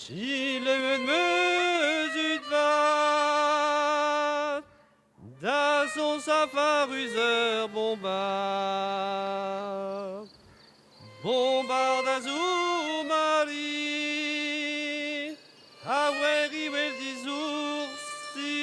Chilevet 'meus vat da son safarus ur bombard. Bombard a zo Mari a wer iwel dizoursi.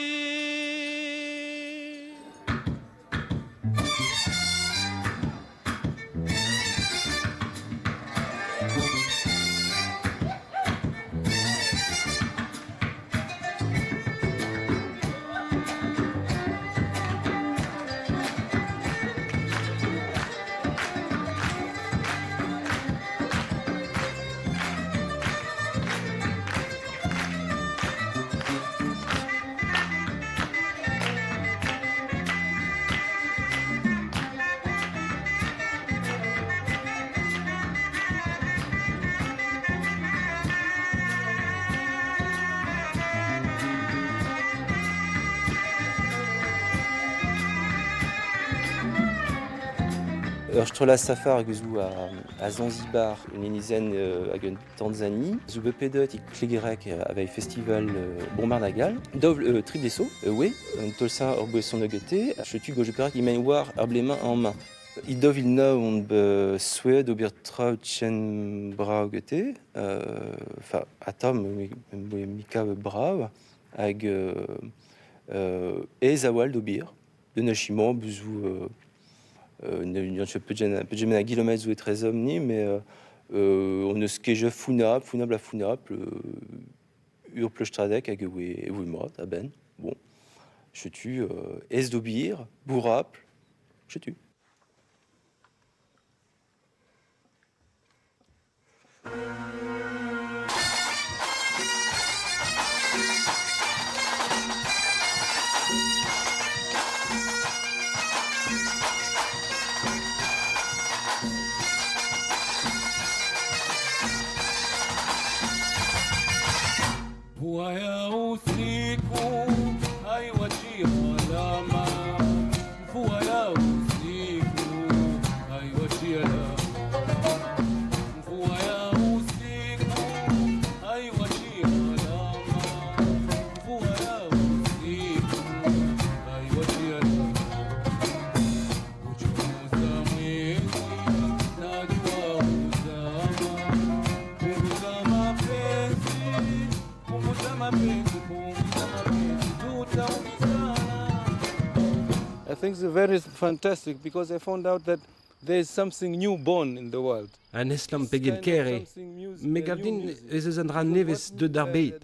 Ur strollad safar hag zo a Zanzibar, un enezenn hag un Tanzanie, zo bet pedet e Klegereg aveit festival Bombard-Nagal. Daou tri blez zo, oe, un tolsañ ur boeson gete, setu gant perak emaint war ar blez-mañ amañ. E 2009 on bet souezhet ober traoù ken brav gete, enfin atav me kav brav hag aes a-walc'h d'ober. Un achiment bezoù pegement a gilometr zo etrezomp-ni, mais on eus kejet founnabl, founnabl ha founnabl, ur pleustradeg hag e voe mat a-benn. Bon, setu aes d'ober, bourrapl, setu. I think it's very fantastic because I found out that there is something new born in the world. An estlamm pegen ker eo. Me gav din ez eus un dra nevez deuet d'ar bed.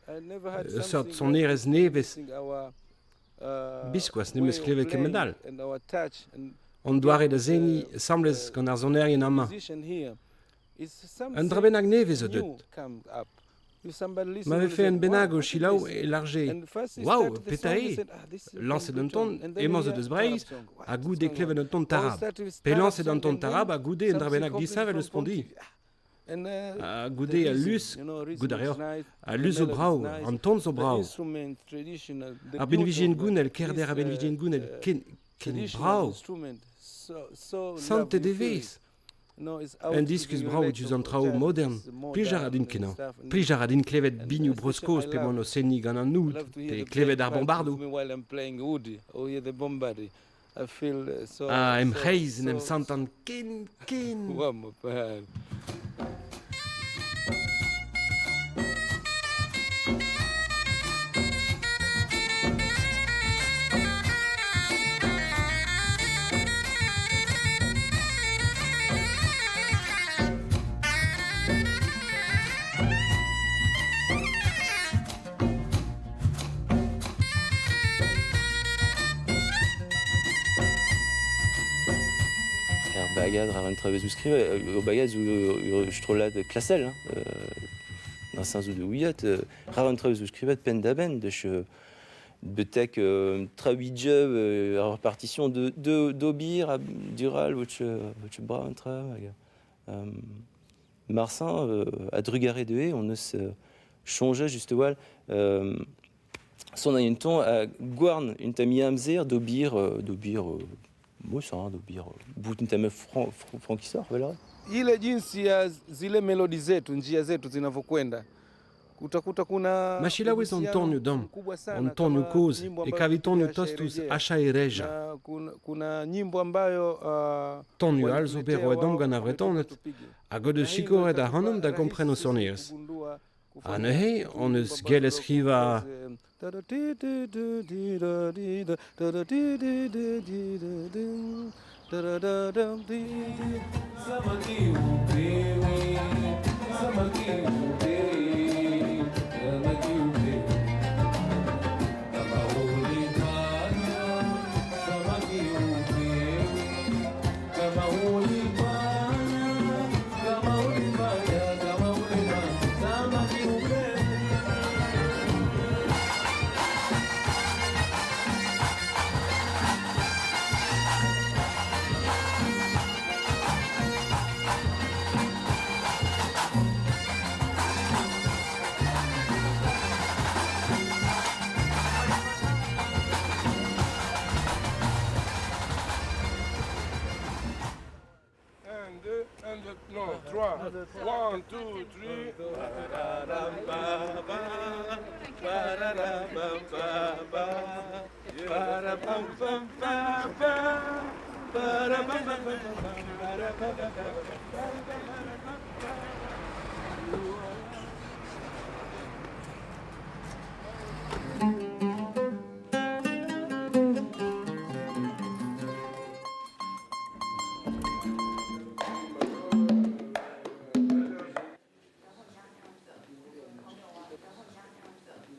Ur seurt sonerezh nevez. Biskoazh n'em eus klevet kement-all. An doare da seniñ asambles gant ar sonerien amañ. Un dra bennak nevez zo deuet. Ma vefe un bennak o selaou e lârje Waou, petra eo ? Lañset un ton, emañ zo deus Breizh, ha goude klevet un ton tarab. Pe lañset an ton tarab ha goude un dra bennak disheñvel eus Pondi. Ha goude al lusk, goût a reoc'h, al lu zo brav, an ton zo brav. Ar benvijien gounel, kaerder ar benvijien gounel, ken, ken brav. Santet e vez. Un diskuizh brav diouzh an traoù modern, plij a ra din kenañ. Plij a ra din klevet binioù Bro-Skos p'emaon o seniñ gant an oud pe klevet ar bombardoù. Ha em c'hreiz en em santan ken ken. Er bagad ar an travezioù skrivañ, ur bagad zo ur strollad klasel, hein, dans sens de ouiat, rar an travezioù skrivet penn-da-benn, deus betek traouidjev ar repartition de d'obir ha dural voce bras an tra hag Marsin a-drugarez dezhe on eus soñjet just a-walc'h son a un ton ha gouarn un tamm amzer d'obir d'obir mosañ d'obir bout un tamm frankisoc'h 'vel Ile jinsi ya zile melodi zetu njia zetu zinavyokwenda. Utakuta kuna Ma selaouez an uhusiano tonioù dam, mkubwa sana an tonioù kama kozh, nyimbo e ambayo kavi tonioù tulipiga tost ouzh Asha Acha e Reja. Na kuna, kuna nyimbo ambayo Tonioù all zo bet walituletea roet deomp wao gant ar wametupa Vretoned, tupige. hag o Na deus hii ndio sikoret ikatupa ac'hanomp da kompren rahisi o sisi sonerezh. kugundua Ha kufanya neuze kitu hon eus ambacho gellet kidogo skrivañ Samaki upewe, samaki upewe, samaki upewe. Kama ulifanya, samaki upewe. Kama ulifanya, kama ulifanya, kama ulifanya, samaki upewe. Un, deux, un, deux, non, trois. One, two, three.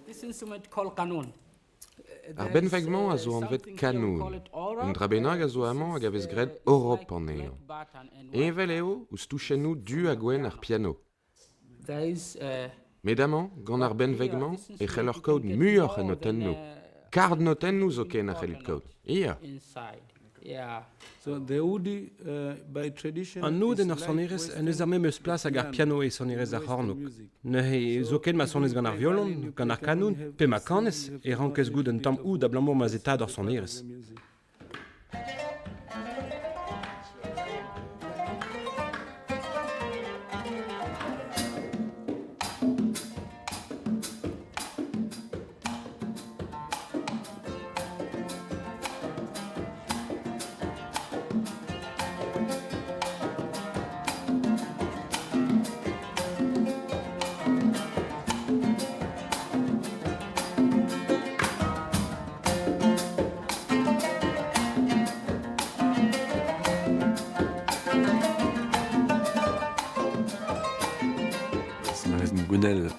This instrument called kanun. Ar benveg-mañ a zo anvet kanoun. Un dra bennak a zo amañ hag a vez graet Europ anezhañ. Heñvel eo ouzh touchennoù du ha gwenn ar piano. There is Met amañ, gant ar benveg-mañ, e c'helloc'h kaout muioc'h a notennoù. Kard notennoù zoken a c'hellit kaout. Ia. inside. Yeah. So the Udi, by tradition, An oud is en ur like sonerezh en eus ar Western memes plas hag ar piano e sonerezh ar Western c'hornôg. music. Neuze So zoken ma if sonez you gant ar play violon, violin, you gant ar can only kanoun, have pe ma the kanez, same, you e have rankez to goût un bit tamm of oud abalamour ma 'z eo tad ur the sonerezh. music. Sonerezh Gonel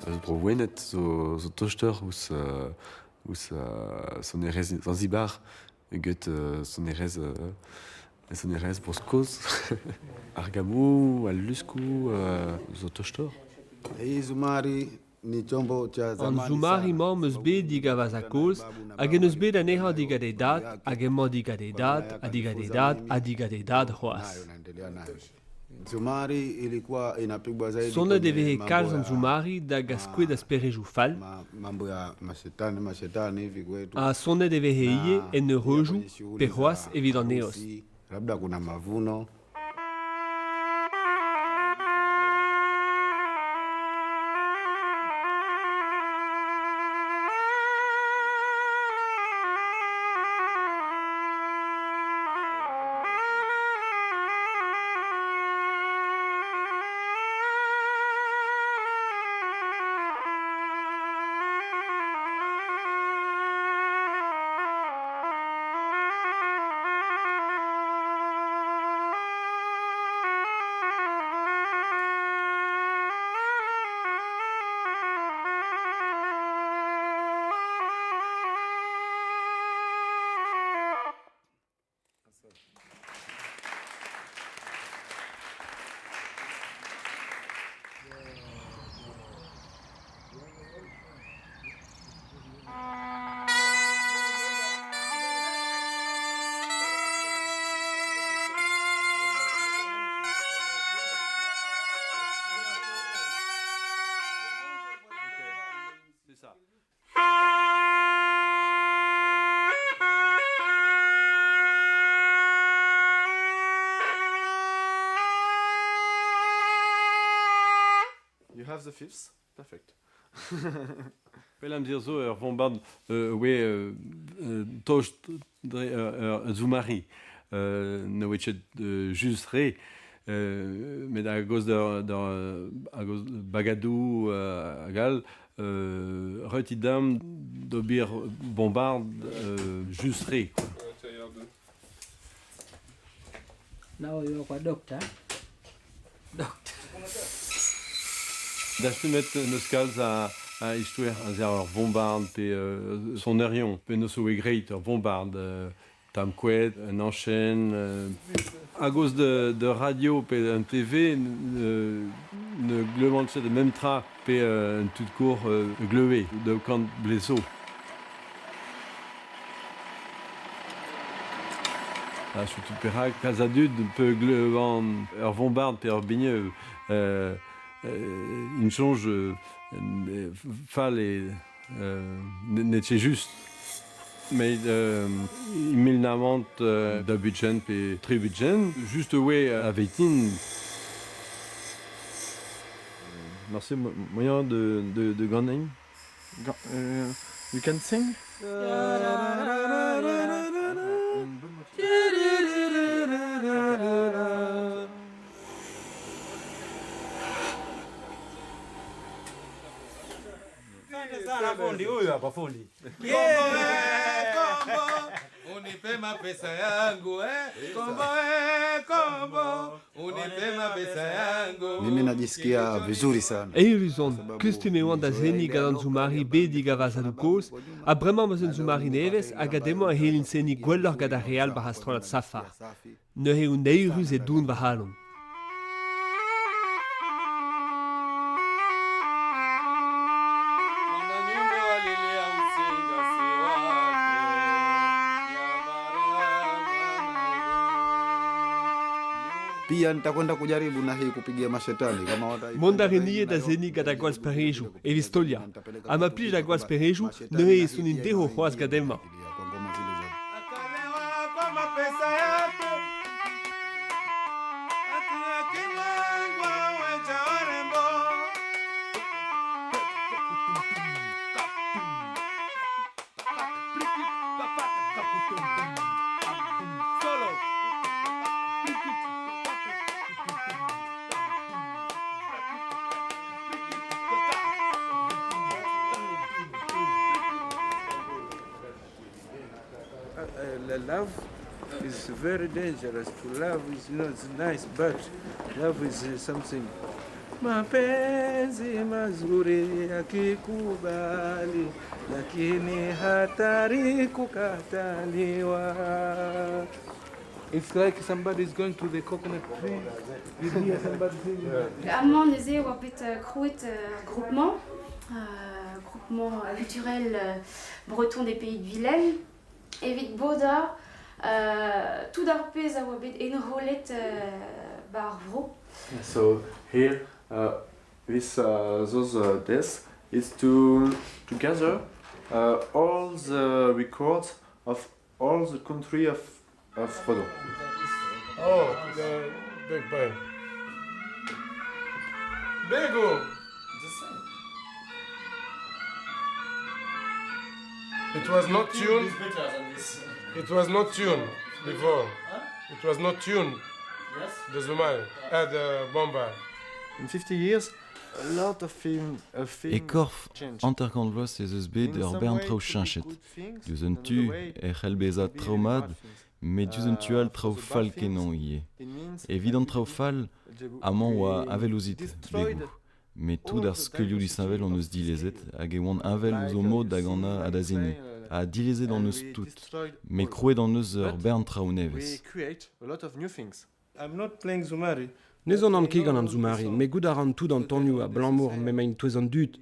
eus bro Wened zo, zo toster ouzh, ouzh sonerezh Zanzibar eget sonerezh, sonerezh bro Skos. Ar gamoù, al luskoù zo toster. Hii zumari ni chombo cha An zamani zoumari sana. mañ 'm eus bet digavaz a kozh, hag en eus bet anezhañ digant e dad, hag emañ digant e dad, ha digant e dad, ha digant e dad c'hoazh. Nayo naendelea nayo. Zumari ilikuwa inapigwa zaidi Sonet e kwenye veze mambo kalz an ya zoumari da gas kuet a sperejoù fall, mambo ya mashetani mashetani hivi kwetu. ha sonet e veze ivez Na en pia eureujoù kwenye shughuli pe za c'hoazh evit an eost. harusi, labda kuna mavuno. C'est ça. You have the fifth, perfect. Pell amzer zo ur vombard oe tost dre ur zoumari. Ne oe ket just re, met a-gaoz d'ur a-gaoz bagadoù hag all, reut he dam d'ober bombard just re. Now you are a doctor. Doctor. Dastumet n'eus kalz a, a istoer a ur vombard pe sonerion, pe n'eus oe greit ur vombard, tamm koed, un enchaîne. A-gaoz de, de radio pe un TV ne gleuvan ket même tra pe un tud kour gleue de kant blezo. Ha setu perak kalz a dud pe gleuvan ur vombard pe ur binieu int soñj fall eo n'eo ket just. Met 1900 da budget pe tri budget, just oe avetin. Marse moyen de ganin? You can sing? Sana fundi huyu hapa fundi. Yeah, kombo unipe mapesa yangu eh. Kombo eh, kombo unipe mapesa yangu. Mimi najisikia vizuri sana. Eürus on, kustum e oan da seniñ gant an zoumari bedig a va zadoù-kozh, ha bremañ 'm eus un zoumari nevez hag a-demañ e c'hellin seniñ gwelloc'h gant ar re all war ar strollad Safar. Neuze on eürus e doun va c'halon. Pia nitakwenda kujaribu na hii kupigia mashetani kama Mont a rin ivez da seniñ gant ar gwall sperejoù, evit stoliañ. Ha ma plij ar gwall sperejoù, neuze e sonin dezho c'hoazh gant hemañ. Love is very dangerous. To love is, you know, it's nice, but love is something. Mapenzi mazuri yakikubali, lakini hatari kukataliwa. It's like somebody is going to the coconut tree. You hear somebody singing. Amañ neuze e oa bet krouet ur groupement, groupement culturel breton des Pays de Vilaine, evit bodañ tout ar pezh a oa bet enrollet 'ba ar vro. So here, this those desk is to to gather all the records of all the country of of Redon. Oh, the big bang. Bego! The same. It was not tuned. It's better than this. It was not tuned before. Huh? It was not tuned. Yes. The Zumari, the Bombard. In 50 years, a lot of film, of E film korf changed. 50 vloaz ez eus bet In ur some bern way traoù it could be cheñchet. good things, Diouzh un another tu way e c'hell bezañ it could be traoù mat, bad things. met diouzh un tu all For traoù the bad fall-kenañ things, ivez. it means Evit an traoù fall, amañ oa avel ouzhit, destroyed begoù. Met tout all ar the skeulioù disheñvel hon eus dilezet hag e oant heñvel ouzh o mod da ganañ ha da seniñ. Ha dilezet hon eus tout. Met krouet hon eus ur But bern traoù we nevez. create a lot of new things. I'm not playing Zumari. Ne sonan ket gant an zoumari, met goût a ran tout an tonioù abalamour m'emaint touez an dud.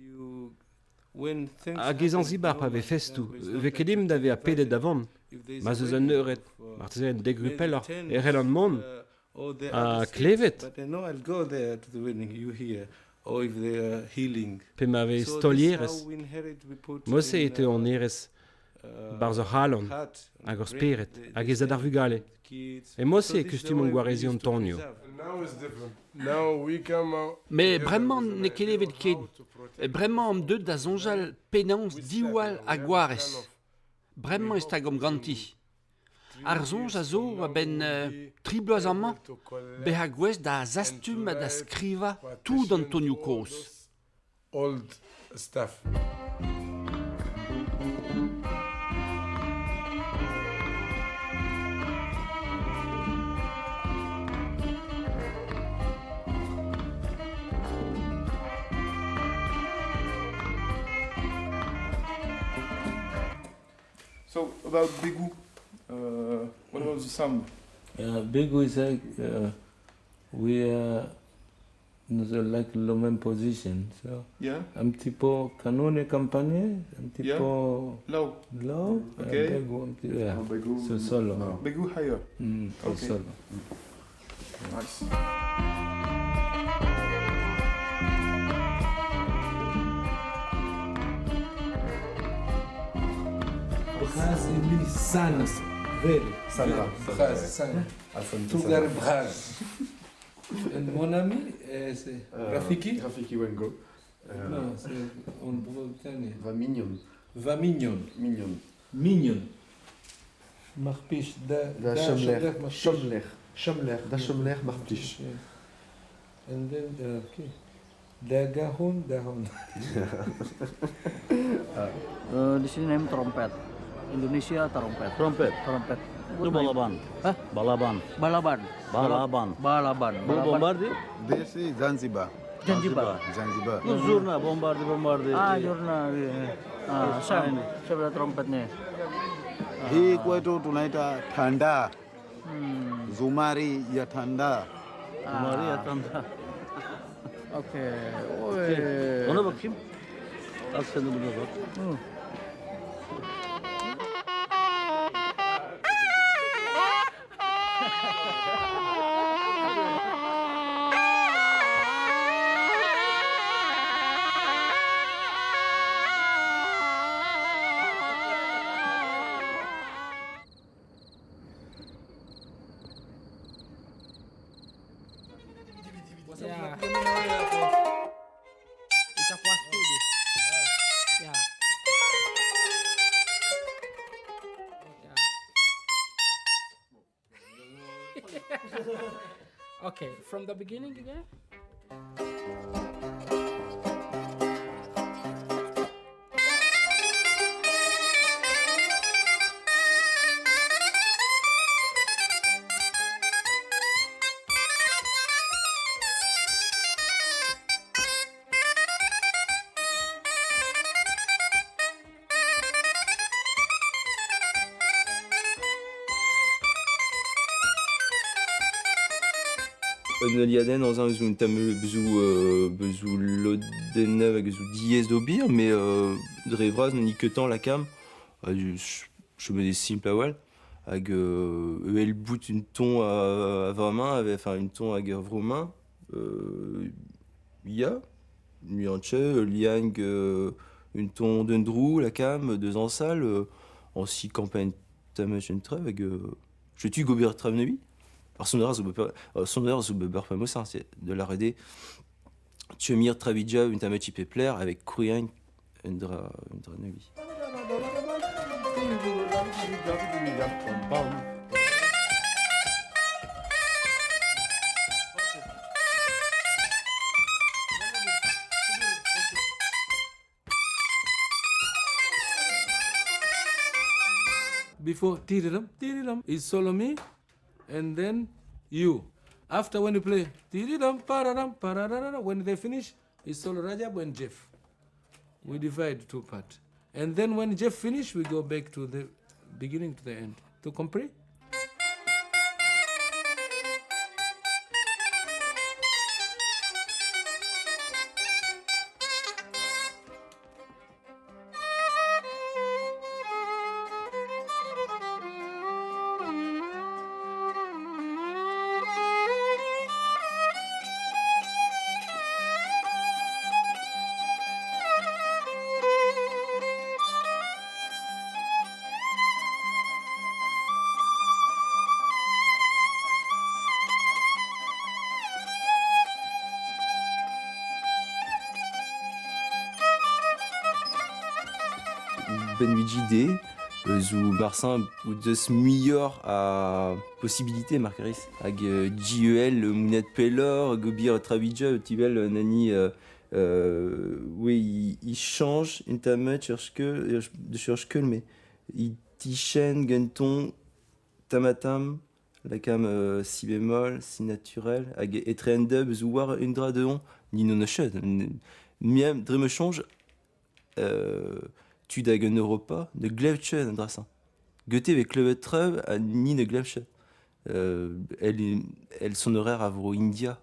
When things Hag e Zanzibar pa vez festoù, vez ket dimp da vezañ pedet da vont. Ma 'z eus un eured, marteze un degru pelloc'h, e c'hellan mont. or the Ha other klevet. But I know I'll go there to the wedding you hear, or if they are healing. Pe ma vez So this stolierez. how we inherit, we put Mod-se in, e teu an hêrezh. Barzh ur c'halon, hag ur spered, hag ez a d'ar vugale. E mod-se e kustumomp gwareziñ an tonioù. Met bremañ n'eo ket evet ken. Bremañ omp deuet da soñjal penaos diwall ha gwarez. Bremañ e stagomp ganti. Ar soñj a zo a-benn tri bloaz amañ bezañ gouest da zastum ha da skrivañ tout an tonioù kozh. Old stuff. So about Begu, what about the sound? Begu is like we are in the like the même position. So yeah. Un petit peu canone campagne, un petit yeah. peu low. Low. Okay. Begu, un petit, yeah. Oh, Begu, so solo. No. Begu higher. Okay. Solo. Nice. Braz ili sana very sana braz sana Tugar braz. And mon ami c'est Rafiki Rafiki Wengo. Non, c'est en Bretagne. Va mignon. Va mignon. Mignon. Mignon. Marpiche da da Chomler. Chomler. Chomler. Da Chomler Marpiche. And then okay. Da Gahun Dahun. Di sini namanya trompet. Indonesia trompet. Trompet. Trompet. Itu balaban. Hah? Balaban. Balaban. Balaban. Balaban. Bu bombardi? This is Zanzibar. Zanzibar. Zanzibar. Bu zurna, bombardi, bombardi. Ah, zurna. Ah, sama. Sama trompetnya. Hii kwetu tunaita tanda. Zumari ya tanda. Zumari ya tanda. Okey. Ona bakayım. Al sen de buna bak. Itakuwa spidi. Yeah. Okay, from the beginning again? Un liadenn an eus un tamm bezou bezou lodenn hag eus diaes d'ober, mais dre vras n'on ket tamm lakam. Je me des simple a wel. Hag el bout un ton a vremañ, enfin un ton hag ur vro-mañ. Ya, nuanche, liang un ton d'un drou lakam, deux en salle, en si campagne tamm un trev hag je tu gober trav nevi. Ar sonner zo beber pamosin, c'est de la redé. Tchemir Trabidja, une tamachi pepler avec Kourien, un dra nevi. Before tiriram, tiriram is solo me. And then you. After when you play, tiriram, pararam, pararara, when they finish, it's solo Rajab and Jeff. We divide two parts. And then when Jeff finish, we go back to the beginning to the end. To complete? benviji de, zo barsañ o deus muioc'h a possibilité mar kerez hag GEL mounet pelloc'h gobir trabidja tivel nani oui il change un tamm ur skeul de ur skeul mais il tichen genton tamatam lakam si bémol si naturel hag etre en dub zo war un dra de ni non chet miem dre me change tud hag un Europa ne glev chet an dra-se. Goethe avec klevet trev ha ni ne glev chet. Elle, elle son horaire a vro India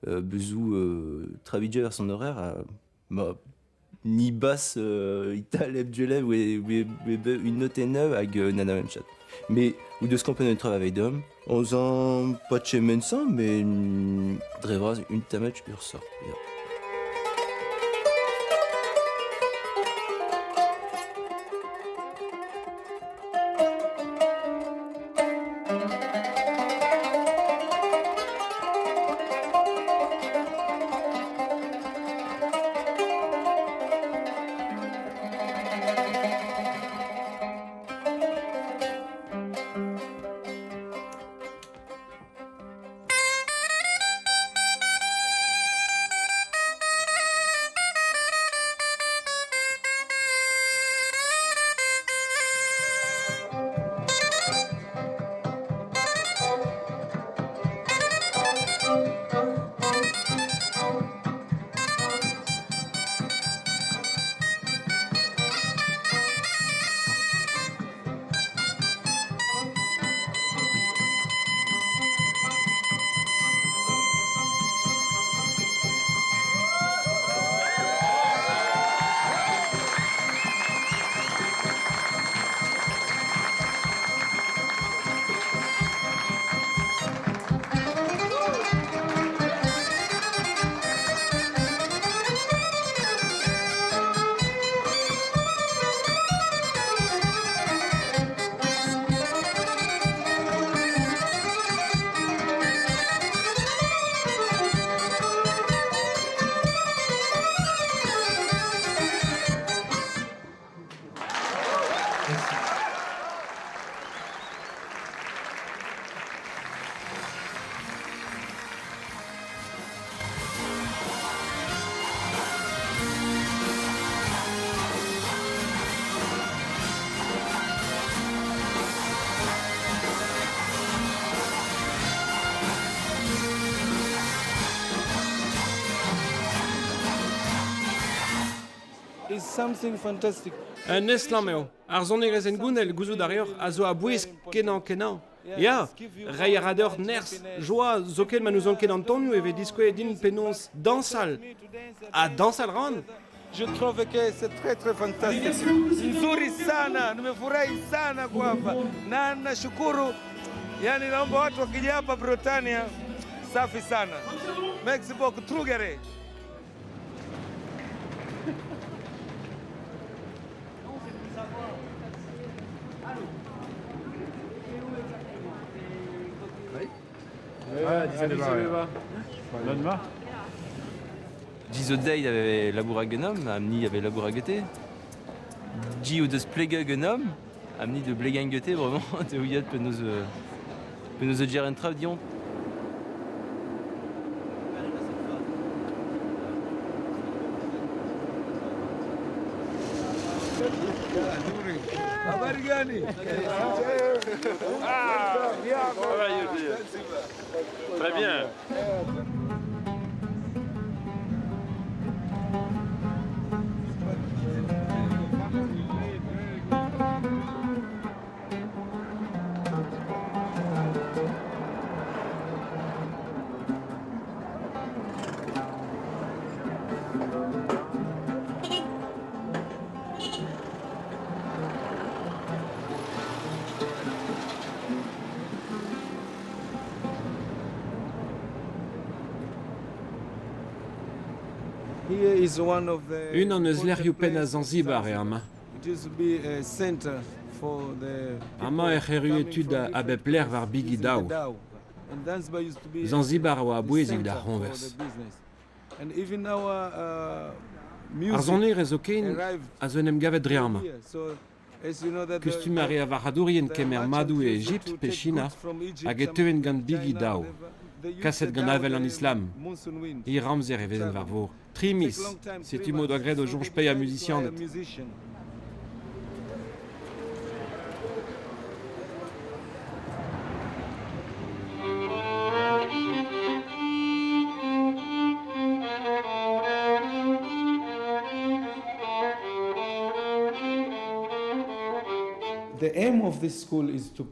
bezou trabidja ar son horaire a, ma, ni basse ital eb djelev we, we, we, we, une note neuve hag nana mem chat. Mais ou deus kampen un trav aveit dom, on zan pas chemensan, mais dre vras un tamatch ur sort. Ya. Is something fantastic. Un estlamm eo. Ar sonerezh hengounel gouzout a reoc'h a zo a-bouez kenañ-kenañ. Ya, reiñ a ra deoc'h nerzh, joa, zoken ma n'ouzon ket an tonioù e vez diskouezet din penaos dañsal. Ha dañsal 'ran. Je trouve que c'est très très fantastique. Nzuri sana, nimefurahi sana kuwa hapa na nashukuru. Yani naomba watu wakija hapa Britania, safi sana. Merci beaucoup, Trugere. Ji zo deiz avait labour genom, amni avait labour gete. Ji o deus plega genom, amni de blegañ gete, vraiment, te ouiat penaos penaos djer en trav dion. Habari gani? Ah, Très bien. Unan eus lec'hioù pennañ Zanzibar eo amañ. Amañ ec'h errue tud a bep lec'h war bigi daou. Zanzibar a oa a-bouez evit ar c'hoñvers. Ar sonerezh zoken a zo en em gavet dre amañ. Kustum a rae ar varc'hadourien kemer madoù e Egipt pe Sina hag e teuent gant bigi dao, kaset gant avel an Islam. Hir amzer e vezent war vor. Tri miz, setu m'o doa graet o soñj paeañ muzisianed.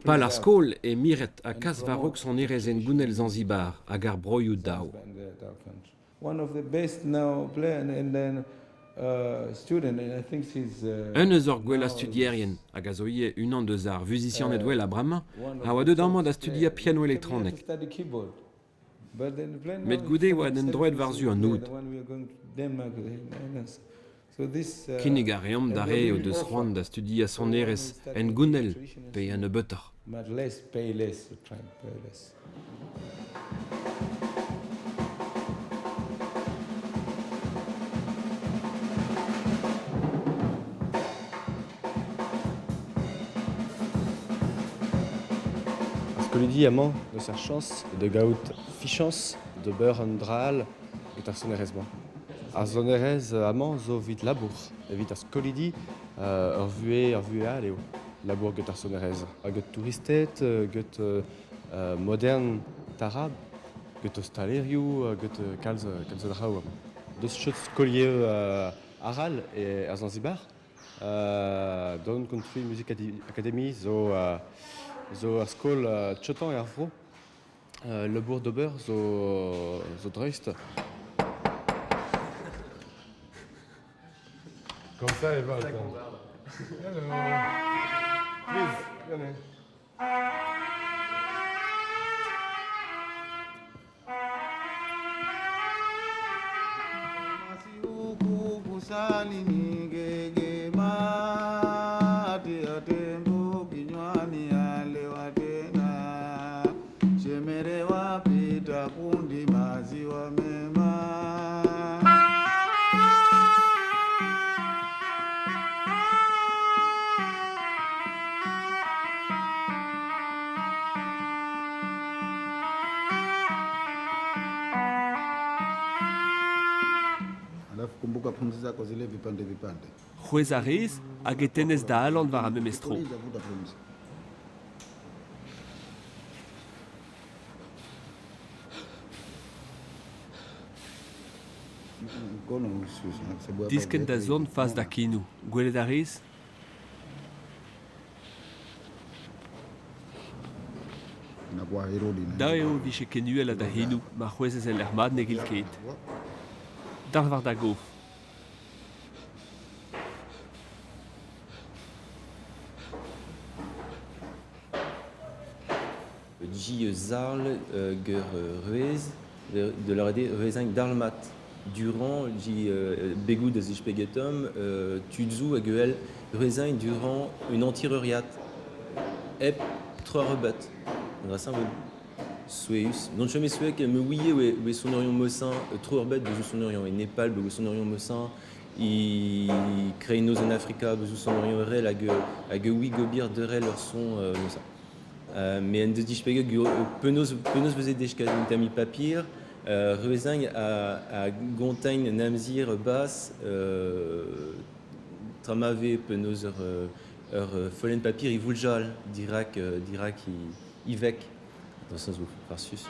Pal ar skol eo miret ha kas war-raok sonerezh hengounel Zanzibar hag ar broioù dav. Un eus hor gwellañ studierien, hag a zo ivez unan eus ar vuzisianed wellañ bremañ, a oa deuet amañ da studiañ piano elektronek. Met goude e oa en em droet war-zu an oud. Kinnig a reomp d'ar re o deus c'hoant da studiañ sonerezh hengounel pe un nebeutoc'h. Ar skolidi amañ 'deus ar chañs da gaout fichañs d'ober un dra all get ar sonerezh-mañ. Ar sonerezh amañ zo evit labour, evit ar skolidi ur vuhez ur vuhez all eo labour get ar sonerezh. Get touristed, get modern tarab, get ostalerioù, get kalz kalz a draoù amañ. Deus chet skolier arall e er Zanzibar. Down Country Music Academy zo zo ur skol tchotañ er vro. Labour d'ober zo zo dreist. Comme ça, elle va attendre. Hello. Please, venez. Alafu kumbuka pumzi zako zile vipande vipande. C'hwezh a rez hag e tennez da alan war ar memes tro. Vuta pumzi. Diskenn da zorn fas da kenoù, gwelet a rez ? Dav eo e vije ken uhel ha da c'henoù, ma c'hwezhez el lec'h mat ne gil ket. Dalc'h war da gof. J Zarl ger Ruez de leur ede Darlmat durant J begou da zispegetom tudzu hag el Ruezain durant une antiruriat ep trois rebat. Grâce à Sueus. Non chome suek me ouie we sonorion mossin tro rebet de sonorion e Nepal be sonorion mossin i Kreinos en Afrika bezu sonorion rel hag hag oui gobir de rel leur son mossin. Mais en deus displeget penaos penaos veze dechka un tamm papir Ruezagn a gontagn namzir bas tramave penaos ur follenn papir i vouljal dirak dirak i ivek dans sens farsus.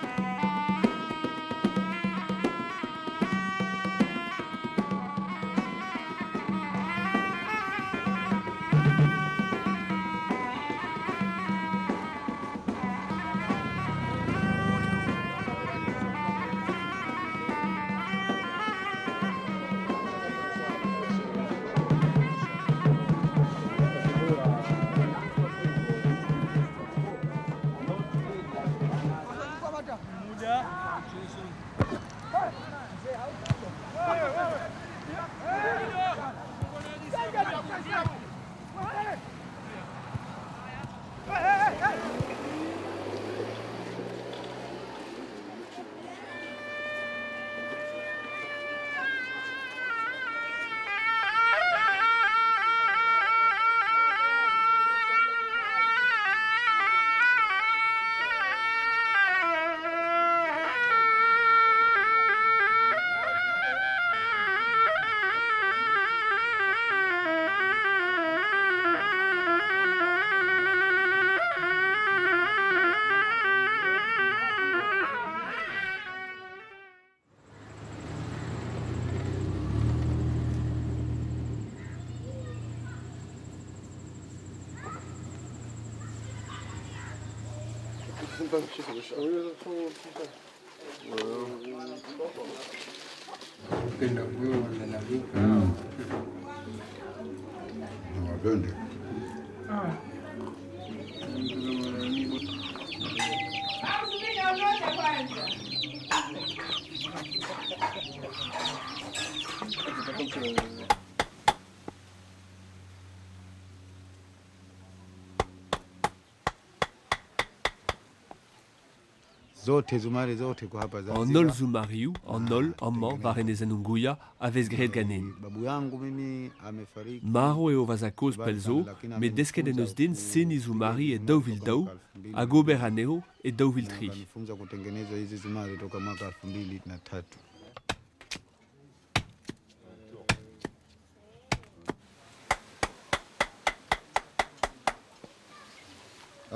Zote zumari zote kwa hapa An holl zumarioù, an holl, amañ, war enezenn Unguja, a vez graet ganin. Babu yangu mimi amefariki. Marv eo va zad-kozh pell zo, met desket en deus din seniñ zumari e 2002 hag ober anezho e 2003. Akanifunza kutengeneza hizi zumari toka mwaka 2003.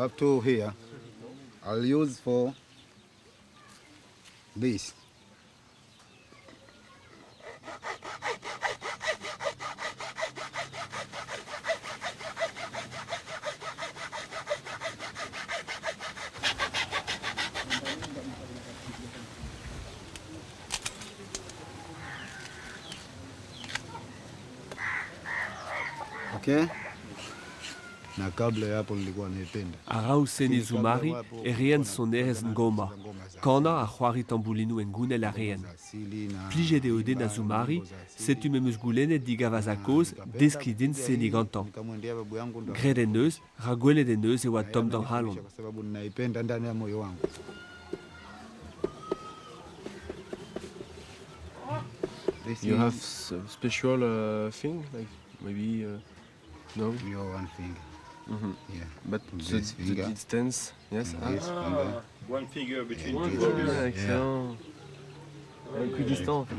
Up to here, I'll use for this. Okay? Na kabla ya hapo nilikuwa naipenda. A-raok seniñ zumari e reent sonerezh ngoma. Kanañ ha c'hoari tamboulinoù hengounel a reent. Plijet eo din ar zumari, setu m'em eus goulennet digant va zad-kozh deskiñ din seniñ gantañ. Graet en deus, rak gwelet en deus e oa tomm d'am c'halon. Kwa sababu ninaipenda ndani ya moyo wangu. You have special thing, like maybe no? Your one finger. Yeah. But This the finger. distance, yes. And this finger. One finger between One two finger, fingers. excellent. Équidistant, en fait.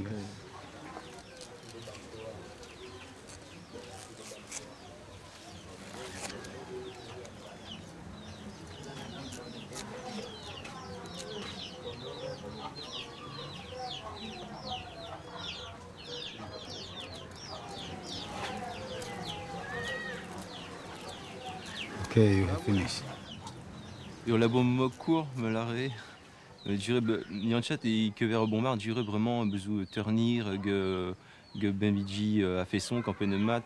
Okay, you have finished. Ur labour mokour me lare. Dure nyanchat e kever bombard dure vraiment bezou turnir ge ge benviji a façon kampen mat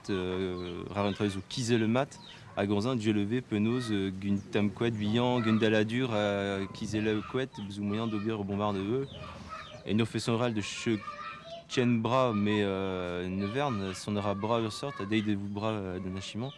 rar entre zo kizel mat a gonzin dure levé penoz gun tam kouet bihan gun daladur kizel kouet bezou moyen d'ober bombard de eux et no façon ral de che tien bras mais ne verne son aura bras ur sort a dei de vous bras de nachiment.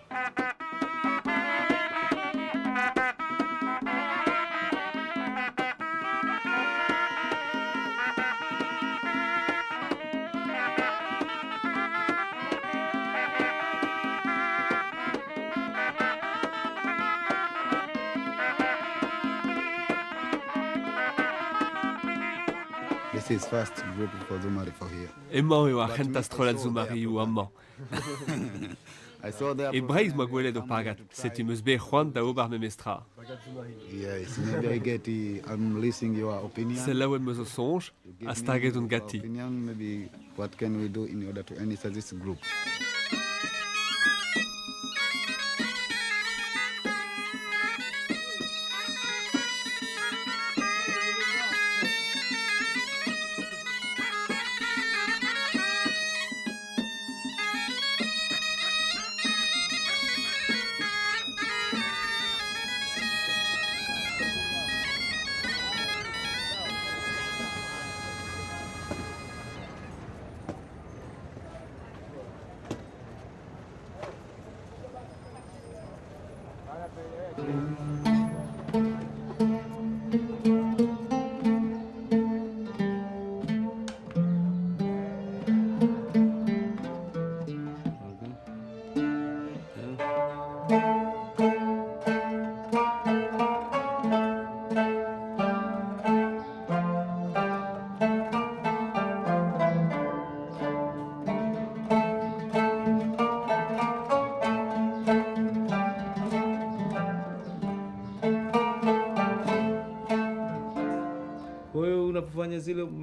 This is first group for Zumari for here. Emañ eo ar c'hentañ strollad zumarioù amañ. I saw their E Breizh 'moa gwelet o pagat, setu 'm eus bet c'hoant da ober memestra. Yes, maybe I get I'm listening your opinion. Selaouet 'm eus o soñj, ha staget on ganti. Opinion, maybe what can we do in order to enter this group?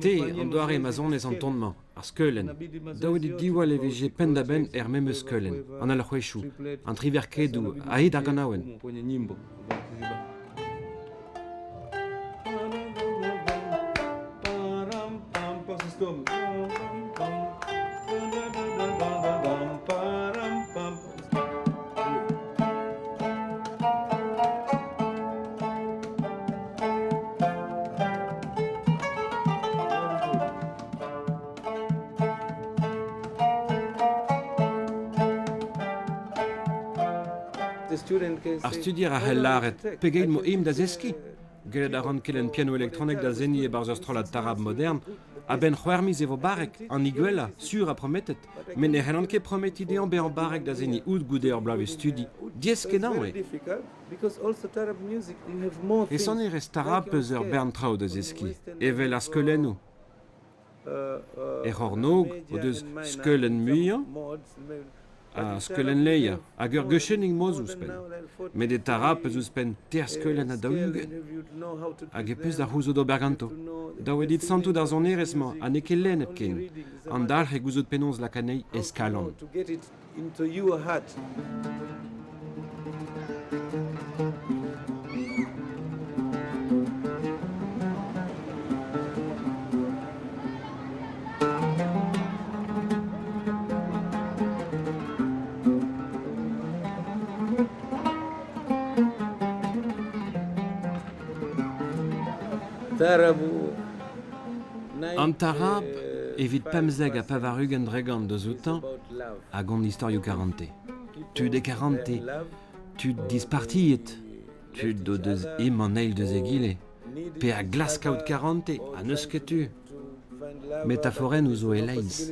Te, an doare ma zonez an ton-mañ, ar skeulenn. Daout e diwall e vije penn-da-benn er memes skeulenn, an alc'hwezhioù, an triver kedoù, a-hed ar ganaouenn. Kwenye nyimbo. Ar studier a c'hell lâret pegeit 'mo ezhomm da zeskiñ. Gellet a ran kelenn piano elektronek da seniñ e-barzh ur strollad tarab modern. A-benn c'hwec'h miz e vo barrek, an hini gwellañ, sur ha prometet. Met ne c'hellan ket prometiñ dezhañ bezañ barrek da seniñ out goude ur bloavezh studi. Diaes-kenañ eo. E sonerezh tarab eus ur bern traoù da zeskiñ, evel ar skeulennoù. Er c'hornôg o deus skeulenn muiañ ha skeulenn leiañ hag ur guchennig moz ouzhpenn. Met e tarap eus ouzhpenn teir skeulenn ha 40. Hag e peus da c'houzout ober ganto. Dav eo dit santout ar sonerezh-mañ ha n'eo ket lenn hepken. An dalc'h eo gouzout penaos lakaat anezhi ez kalon. An tarab evit 95% deus outañ a gont istorioù karante. Tud e karante, tud dispartiet, tud o deus emañ an eil deus egile, pe a glask kaout karante ha n'eus ket tu. Metaforennoù zo e-leizh.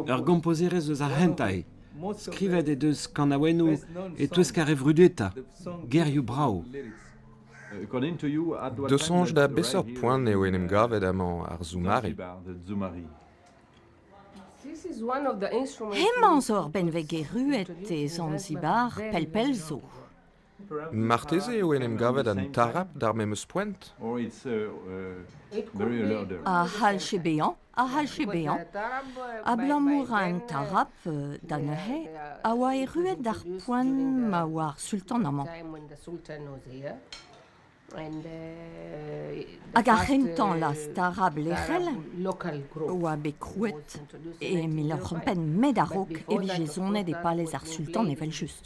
Ur gompozerez eus ar c'hentañ eo. Skrivet he deus kanaouennoù e-touesk ar re vrudetañ, gerioù brav. Da soñj da beseurt poent eo en em gavet amañ ar Zoumari. Hemañ zo ur benveg erruet e Zanzibar pell-pell zo. Marteze eo en em gavet an tarab d'ar memes poent ? A c'hallje bezañ, a c'hallje bezañ. Abalamour an tarab da neuze a oa erruet d'ar poent ma oa ar sultan amañ. Hag ar c'hentañ laz tarab lec'hel oa bet krouet e 1905 met a-raok e vije sonet e palez ar sultan evel-just.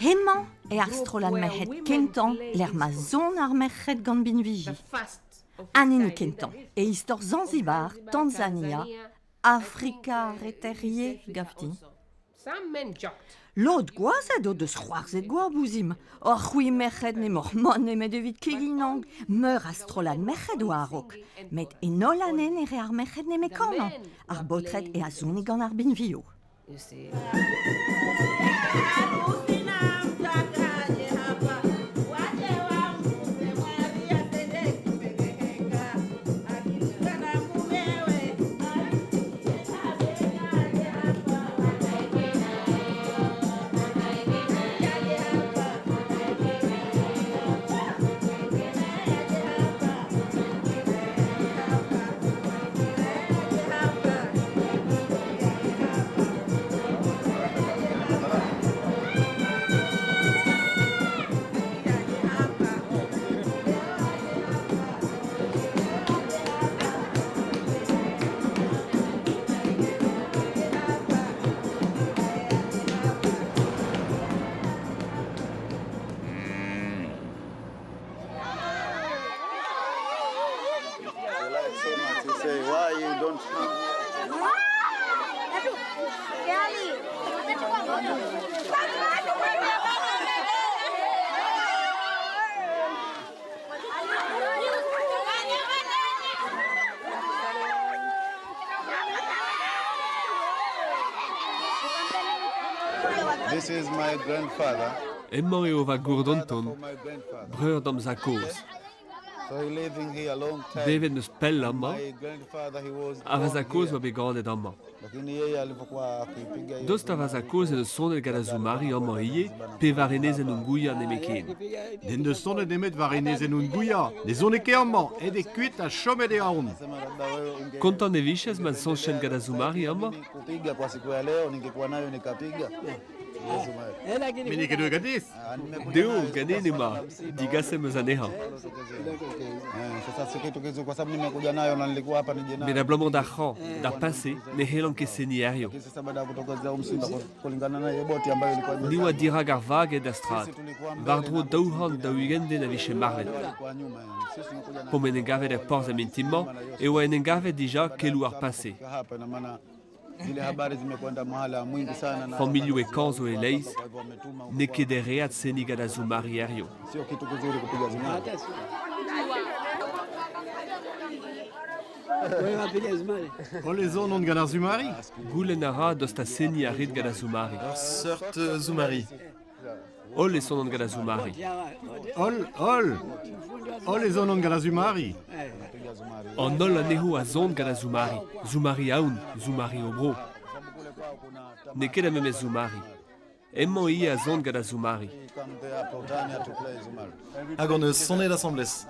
Hemañ eo ar strollad merc'hed kentañ lec'h ma son ar merc'hed gant binviji. An hini kentañ e istor Zanzibar, Tanzania, Afrika ar Reter ivez, gav din. Lod gwazed o deus c'hoarzhet gwab ouzhimp. Hor c'hwi merc'hed n'emaoc'h mann nemet evit keginañ. Meur a strollad merc'hed oa a-raok. Met en holl anezhe ne rae ar merc'hed nemet kanañ. Ar baotred e azone gant ar binvioù. This is my grandfather. Hemañ eo va gourdanton, breur da'm zad-kozh. Bevet 'm eus pell amañ, ha va zad-kozh 'oa bet ganet amañ. Daoust ha va zad-kozh en deus sonet gant ar Zoumari amañ ivez pe war enezenn Unguja nemetken? N'en deus sonet nemet war enezenn Unguja, ne sone ket amañ, aet eo kuit ha chomet eo ahont. Kontant e vijes ma soñjent gant ar Zoumari amañ? Met n'eo ket deuet ganez. Deo, ganen emañ, digaset 'm eus anezhañ. Met abalamour d'ar c'hañv, d'ar peñse, ne c'hellan ket seniñ hiziv. Ni oa dirak ar vag aet da strad. War-dro 240 den a vije marvet. P'omp en em gavet er porzh er mintin-mañ e oa en em gavet dija keloù ar peñse. Familhoù e kañv zo e-leizh, n'eo ket dereat seniñ gant ar Zoumari hiziv. Holl ez on gant ar Zoumari? Goulenn a ra daoust ha seniñ a rit gant ar Zoumari. Ur seurt Zoumari. Holl e sonont gant ar Zoumari. Holl, holl! Holl e sonont gant ar Zoumari. An holl anezho a son gant ar Zoumari. Zoumari aon, Zoumari o bro. N'eo ket ar memes Zoumari. Hemañ ivez a son gant ar Zoumari. Hag hon eus sonet asambles.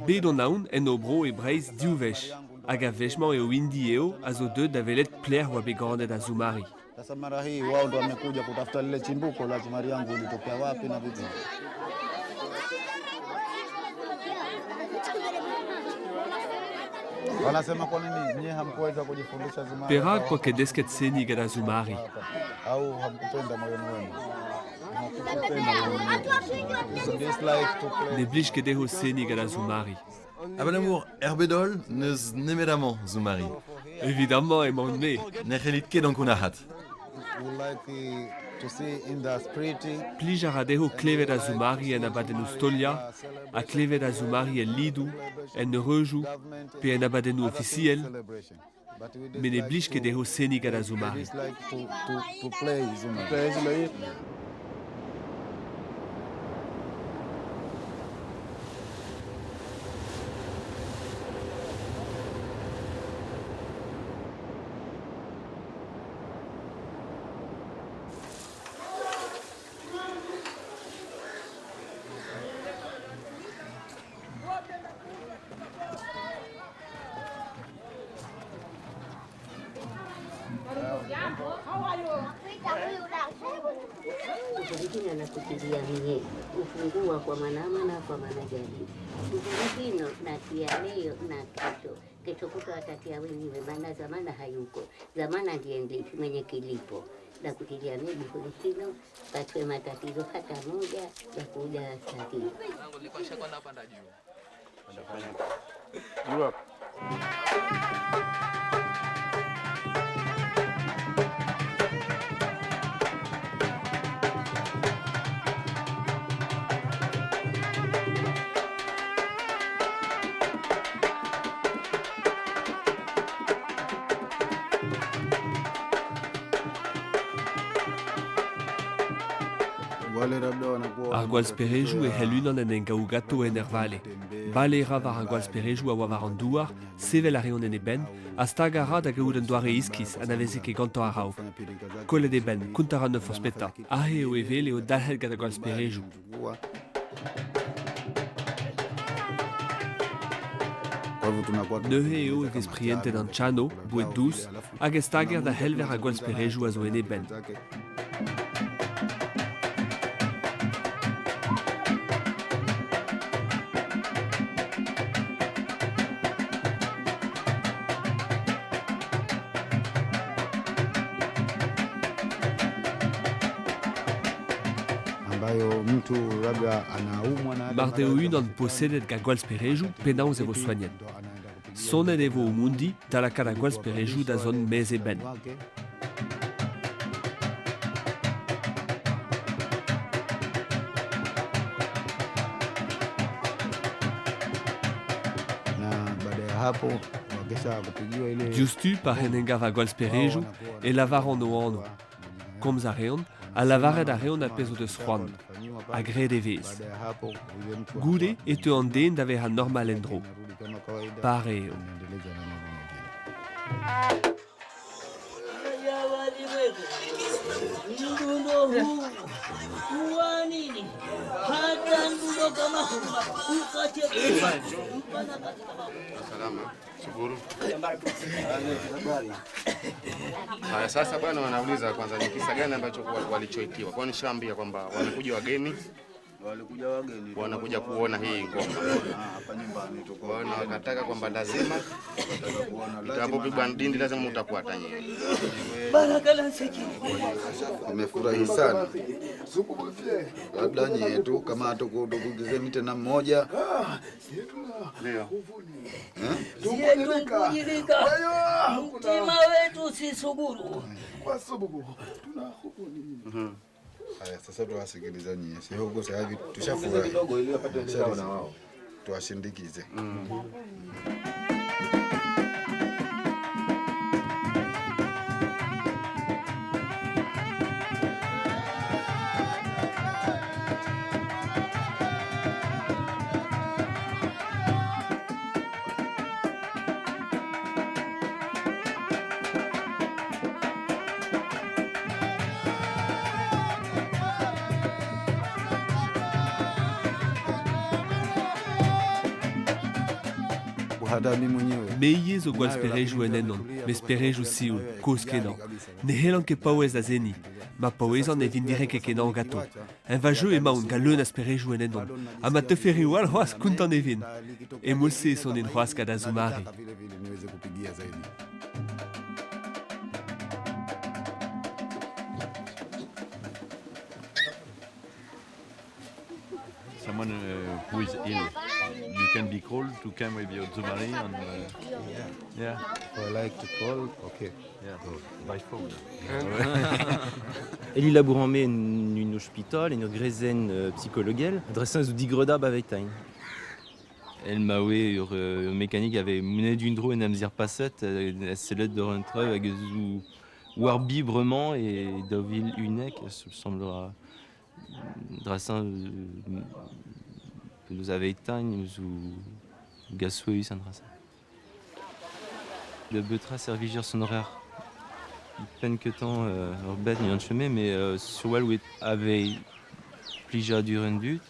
Bet on aon en o bro e Breizh div wech. Hag ar wech-mañ eo int-i eo a zo deuet da welet pelec'h oa bet ganet ar Zoumari. Sasa mara hii wao ndo wamekuja kutafuta lile chimbuko la zumari yangu ilitokea wapi na vipi. Wanasema kwa nini nyie hamkuweza kujifundisha zumari? Perak oa ket desket seniñ gant ar Zoumari? Au hamkupenda moyoni wenu? Hamkupenda moyoni wenu. Dislike to play. Ne blij ket dezho seniñ gant ar Zoumari. Abalamour er bed-holl n'eus nemet amañ, Zoumari. Evit amañ emaon-me. Ne c'hellit ket ankounac'haat. Plij a ra dezho klevet ar Zoumari en abadennoù stoliañ ha klevet ar Zoumari el lidoù, en eureujoù pe en abadennoù ofisiel, met ne blij ket dezho seniñ gant ar Zoumari. Ufungua kwa manamana kwa manajali kino natia leo na kesho, kesho kutwa atatia wenyewe, maana zamana hayuko. Zamana ndiye ndiye mwenye kilipo na kutilia mimi kino patwe matatizo hata moja ya kuja tatizo. Ar gwallsperejoù e c'hell unan en em gaout ganto en ur vale. Bale a ra war ar gwallsperejoù a oa war an douar, sevel a reont en e benn, ha stagañ a ra da gaout un doare iskis ha na veze ket gantañ a-raok. Kollet e benn, kontañ a ra n'eus forzh petra. Aze eo evel eo dalc'het gant ar gwallsperejoù. Neuze eo e vez prientet an tchano, boued dous, hag e stager da c'helver ar gwallsperejoù a zo en e benn. Mar deo unan posedet gant gwallsperejoù, penaos e vo soagnet? Sonet e vo o mundi da lakaat ar gwallsperejoù da zont maez e benn. Diouzhtu pa en emgav ar gwallsperejoù e lavaront o anv. Komz a reont ha lavaret a reont ar pezh o deus c'hoant, ha graet e vez. Goude e teu an den da vezañ normal en-dro. Pare eo. Haya, sasa bwana, wanauliza kwanza ni kisa gani ambacho walichoitiwa. Kwani nishaambia kwamba wamekuja wageni walikuja wageni wanakuja kuona hii ngoma hapa nyumbani, na wakataka kwamba lazima itakapopigwa ndindi lazima mutakuwa nyewe. Nimefurahi sana, labda nyie tu kama tukugizeni tena mmoja ndio mtima wetu si suguru. Haya, sasa tuwasikiliza nyie, si huko sasa hivi tushafurahi kidogo ili wapate wenzao na wao tuwashindikize. Me ivez zo gwallsperejoù en ennon, met sperejoù sioul, kozh-kenañ. Ne c'hellan ket paouez da seniñ. Ma paouezan e vin direkt kenañ ganto. En va jeu emaon gant leun a sperejoù en ennon. Ha ma teufe reoù all c'hoazh kontant e vin. E mod-se e sonin c'hoazh gant Azumari. Someone who is ill, you can be called to come with your Zumari and yeah. I like to call, okay. Yeah. By phone. Eli labouran me en un ospital, en ur grezenn psychologel, dresañ zo digredab avetain. El ma oe ur mekanik avait menet d'un dro en amzer paset, sellet d'ur un treu hag zo war bibrement e daouvil unek, semblera dresañ nous avetain zo gasoueus an dresañ. Le beutra servijer son horaire pen que tant ur bet ni an chemin, mais sur wal oe avait plija dur en dut,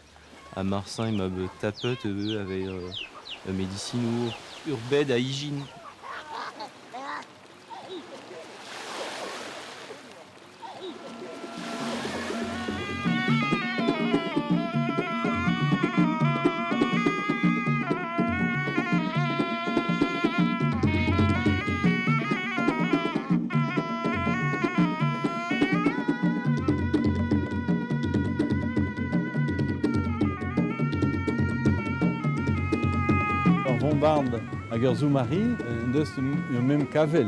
a Marseille ma be tapet avait médecine ou ur bed a hygiène. Bombard hag ur zoumari deus ur mem kavel.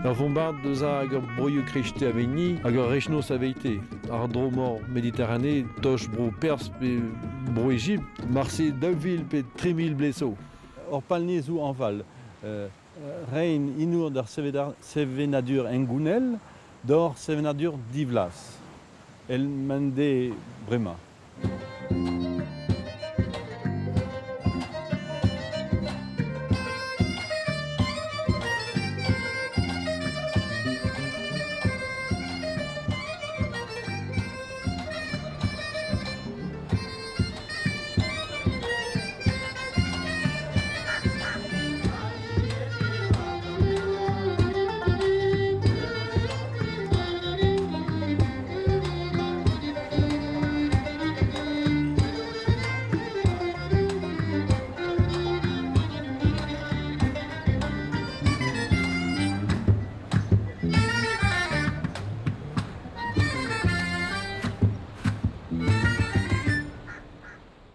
Ur bombard deus hag ur broioù krechte aveini hag ur rechnos aveite. Ar dro-mor Mediterranée, toch bro Pers pe bro Egypt, marse 2000 pe 3000 bleso. Ur palne zo anval. Rein inour d'ar sevenadur engounel d'or sevenadur divlas. el mende bremañ.